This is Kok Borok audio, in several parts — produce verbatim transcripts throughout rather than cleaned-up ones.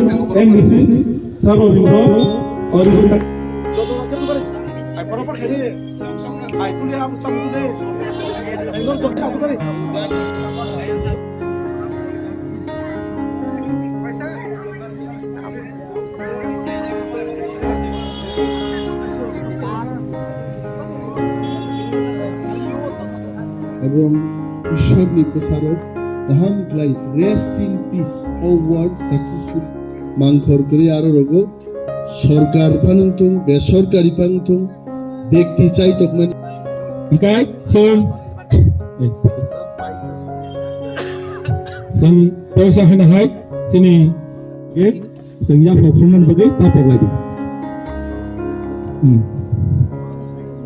M D C, Sir Robindra, or you can Ebong Ishwarni bwsarok kaham khlai, rest in peace, o word successful. Mangkhor kwrwi aro rogo, sorkar phano wngthung, besorkari phano wngthung, bekti chaitokmani. Hingkhe chwng, chwng tei sa hwnwi hai chini Chwng yapha phunuknani bagwi ta poklai di. Hmm.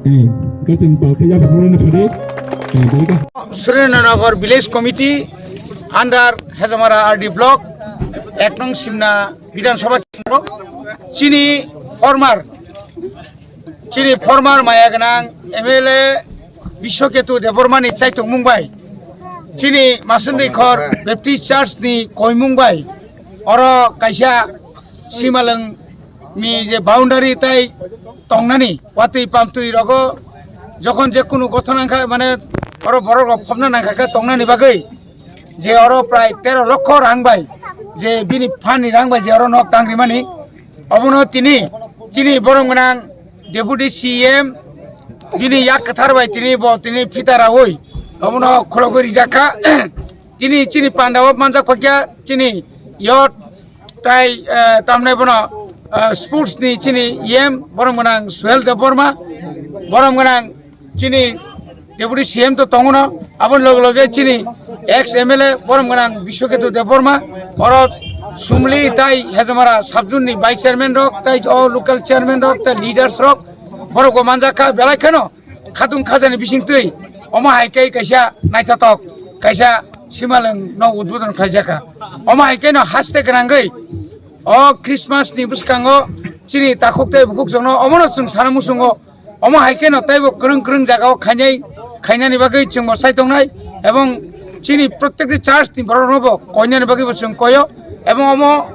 Eh, hwnkhe chwng palkhe yapha phunukna phadi. Eh, bini ka- Surendra Nagar Village Committee under Hejamara R D Block, ek nong Simna Bidhan Sabha Kendro. Chini former Chini former maya gwnang M L A Biswaketu Debbarma ni chaitokmung bai, chini Masundwi Khor Baptist Church ni koimung bai, oro kaisa Simalwng ni je boundary tai tongnani, watwi pamtwi rogo jokhon je kunu gothon nangkha, mane oro borok rok phobna nangkha khe tongnani bagwi, je oro prai tero lokho rang bai, je bini phan ni rang bai je oro nok tang rimani, obono tini chini borom gwnang Deputy C M bini yak kwthar bai tini bo tini phita raui obono khulogwi rijak kha. Tini chini panda o manjak phakya chini youth tai, eh, tamnai bono, eh, sports ni chini E M borom gwnang Suhel Debbarma, borom gwnang chini Deputy C M to tongo no, aboni loge loge chini ex M L A borom gwnang Biswaketu Debbarma, oro Sumli tai Hejamara subzone ni vice chairman rok, tai o local chairman rok, tai leaders rok, borok bo manjak kha, belai kheno khatung khajani bising twi omo hai khe kaisa naithotok, kaisa Simalwng no udbodon khlaijak kha. Omo hai khe no haste gwnangwi o Christmas ni bwskango chini takhuk tei bukhuk jokno omono chwng sana muchungo. Omo hai kheno teibo kwrwng kwrwng jagao khainai, khainani bagwi chwngbo sai tongnai, ebong chini protekti church ni borokno bo koinani bagwi bo chwng koio, ebong omo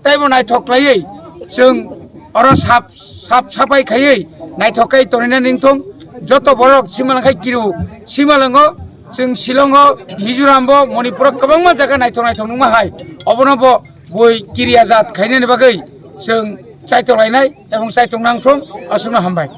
teibo naithok khlaiwi chwng oro sap, sap sapai khaiwi naithok khe tonina ningthung. Joto borok Simalwng khai kiru, Simalwngo chwng Shillongo, Mizorambo, Manipuro kwbangma jaga naithok naithok nungma hai, obono bo bui kiriya jat khainani bagwi chwng chaitolainai ebong chaitok nangthung, aswkno hambai.